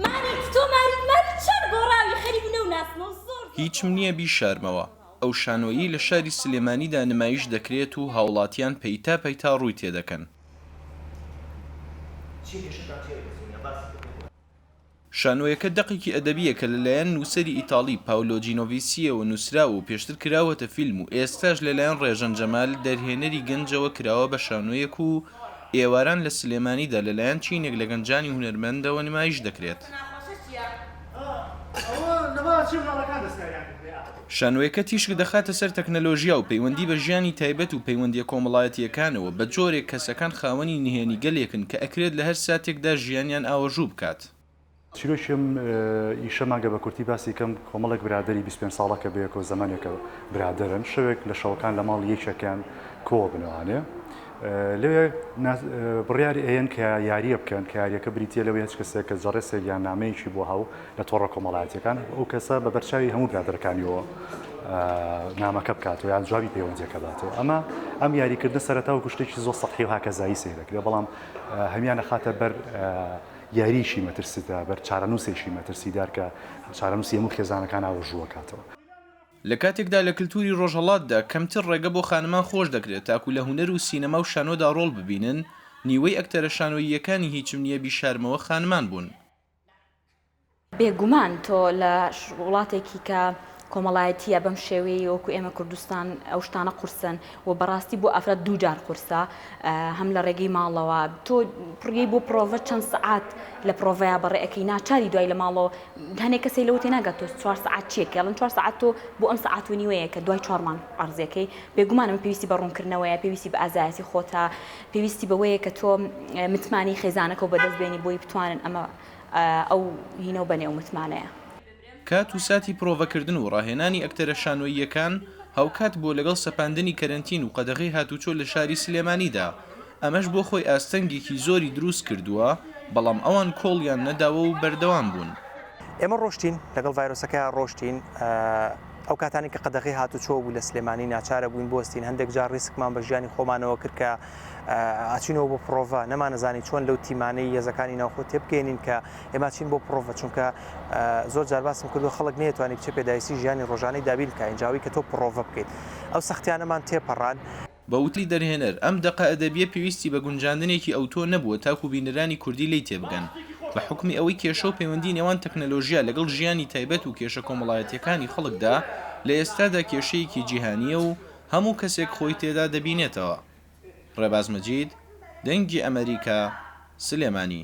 ماریت تۆ ماریت ماریت چۆن گۆڕاوی خەریک بوو نەوناسمەوە زۆر زۆر هیچم نییە بیشارمەوە، ئەو شانۆیەی لە شاری سلێمانیدا نمایش دەکرێت و هاوڵاتیان پەیتا پەیتا ڕووی تێدەکەن. شانۆیەکە دەقێکی ئەدەبییە کە لەلایەن نووسەری ئیتاڵی پاولۆ جینۆڤیسییەوە نووسراوە و پێشتر کراوەتە فیلم و ئێستاش لەلایەن ڕێژەن جەمال، دەرهێنەری گەنجەوە کراوە بە شانۆیەک و ئێواران لە سلێمانیدا لەلایەن چینێک لە گەنجانی هونەرمەندەوە نمایش دەکرێت. شانۆیەکە تیشک دەخاتە سەر تەکنەلۆژیا و پەیوەندی بە ژیانی تایبەت و پەیوەندییە کۆمەڵایەتییەکانەوە، بە جۆرێک کەسەکان خاوەنی نهێنیگەلێکن کە ئەکرێت لە هەر ساتێکدا ژیانیان ئاوەژوو بکات. چیرۆکی ئەم ئیشەمان گەر بە کورتی باسی کەم، کۆمەڵێک برادەری 25 ساڵە کە بەیەکەوە زەمەنێکە برادەرن، شەوێک لە شەوەکان لە ماڵی یەکێکیان کۆبنەوانێ لەوێ بڕیاری ئەیەن کە یاریە بکەن کە یاریەکە بریتە لەوەی هەچ کەسێک کە جەڕێسێک یان نامەیەکی بۆ هاو لە تۆڕە کۆمەڵایەتیەکان ئەو کەسە بە بەرچاوی هەموو برادەرەکانیەوە نامەکە بکاتەوە یان جوابی پەیوەندیەکە باتەوە ئەمە ئەم یاریکردنە سەرەتا وەکو شتێکی زۆر سەحی و هاکەزایی سەیر دەکرێت بەڵام هەمیان ئەخاتە بەر یاریی مەترسیدار بەر چارەنووسێکی مەترسیدار کە چارەنووسی هەموو خێزانەکان ئاوەژوو ئەکاتەوە. لە کاتێکدا لە کلتوری ڕۆژهەڵاتدا کەمتر ڕێگە بۆ خانمان خۆش دەکرێت تاکو لە هونەر و سینەما و شانۆدا ڕۆڵ ببینن، نیوەی ئەکتەرە شانۆییەکانی هیچم نییە بیشارمەوە خانمان بوون. بێگومان تۆ لە وڵاتێکی کە کۆمەڵایەتیە بەم شێوەیە وەکو ئێمە کوردستان ئەو شتانە قورسن و بەڕاستی بۆ ئافرەت دوو جار قورسە هەم لە ڕێگەی ماڵەوە تۆ پڕیەی بۆ پرۆڤە چەند سەعات لە پرۆڤەیە بەڕێ ئەەکەی ناچاری دوای لە ماڵەوە هەنێک کەسی لەوە تێناگات تۆ چوار سەعات چییە کێڵن چوار سەعات تۆ بۆ ئەم سەعات و نیوەیە کە دوای چوار مانگ عەرزیەکەی بێگومان ئەمە پێویستی بە ڕوونکردنەوەیە پێویستی بە ئازایەتی خۆتە پێویستی بەوەیە کە تۆ متمانەی خێزانەکەو بەدەست بێنی بۆی بتوانن ئەمە ئەو هینەو بەنێ و متمانەیە. کات و ساتی پرۆڤەکردن و ڕاهێنانی ئەکتەرە شانۆییەکان هاوکات بووە لەگەڵ سەپاندنی کەرەنتین و قەدەغەی هاتوچۆ لە شاری سلێمانیدا، ئەمەش بۆ خۆی ئاستەنگێکی زۆری دروست کردووە، بەڵام ئەوان کۆڵیان نەداوە و بەردەوام بوون. ئێمە ڕۆشتین، لەگەڵ ڤایرۆسەکەیا ڕۆشتین، ئەو کاتانەی کە قەدەغەی هاتوچۆ بوو لە سلێمانی ناچارە بووین بوەستین، هەندێک جار ڕیسکمان بە ژیانی خۆمانەوە کرد کە ئەچینەوە بۆ پڕۆڤە، نەمانەزانی چۆن لەو تیمانەی هێزەکانی ناوخۆ تێبگەیەنین کە ئێمە چین بۆ پڕۆڤە، چونکە زۆر جار باسم کردووە خەڵک نەیەتوانی بچێ پێداویستی ژیانی ڕۆژانەی دابین بکا ئینجا ئەوەی کە تۆ پڕۆڤە بکەیت ئەو سەختیانەمان تێپەڕان. بە وتەی دەرهێنەر، ئەم دەقە ئەدەبییە پێویستی بە گونجاندنێکی ئەوتۆ نەبووە تاکو بینەرانی کوردی لێی تێبگەن، بە حوکمی ئەوەی کێشە و پەیوەندی نێوان تەکنەلۆژیا لەگەڵ ژیانی تایبەت و کێشە کۆمەڵایەتییەکانی خەڵکدا لە ئێستادا کێشەیەکی جیهانییە و هەموو کەسێک خۆی تێدا دەبینێتەوە. ڕێباز مەجید، دەنگی ئەمەریکا، سلێمانی.